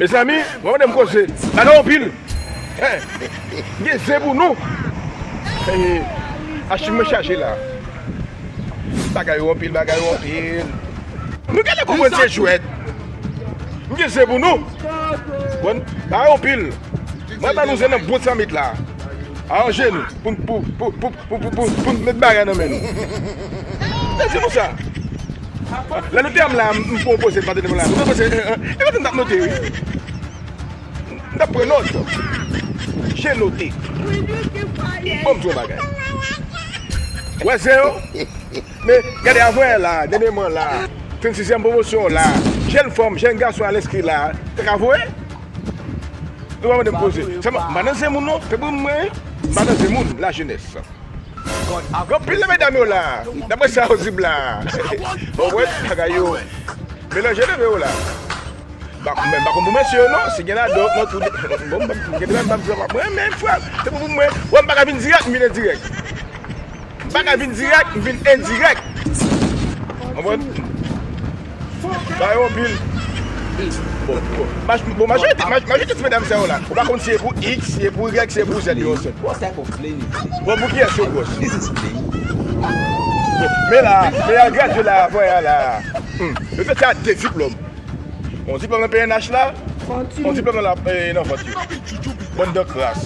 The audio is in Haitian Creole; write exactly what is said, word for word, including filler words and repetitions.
Mezanmi, mwen menm koze. Bagay anpil. Hein. M gen zen pou nou. Eh, achiv mwen chaje la. Bagay yo anpil, bagay yo anpil. Nou genlè konprann se jwèt. M gen zen pou nou. Bon, bagay yo anpil. Mwen ba nou zen nan bon sanmit la. Aranje nou pou, pou, pou n met bagay nan men nou. Mwen di nou sa. Lè nou te anm la, m pran poze, m pa tande la. Nou te poze, e, e, e, m t ap note, wi. M t ap pran nòt. J'ai noté. Bon, m di yon bagay. Wè, zen yo. Men, gade avanyè la, dènyèman la. Trannsizyèm pwomosyon la. Jèn fanm, jèn gason al enskri la. Te ka voye? Nou pa mande m koze. Sèlman, m pa nan zen moun, non. Se pou mwen, m pa nan zen moun, lajenès. Gen anpil nan medam yo la. Daprè sa yo di m la. Bon, wè, bagay yo melanje leve yo la. Ba, men pa konn pou mesye yo, non. Si gen ladan, nan tou. Bon, mwen, mwen, mwen, mwen, frè, se pou mwen. Wè, m pa ka vin dirèk, m vin endirèk. M pa ka vin dirèk, m vin endirèk. Konprann? Ba yo anpil. Bon, bon. Maj-, bon, majorite, maj-, majorite ti medam sa yo la. Ou pa konn si e pou X, si e pou Y, si e pou Z yo ansent. Bon, pou kiyès yo gwòs? Bon, men la, men y al gradye la, avanyè la. Hmm. Yo fè sa de diplòm. Yon diplòm nan P N H la, yon diplòm nan la, eh, nan vant yo. Bann dan kras.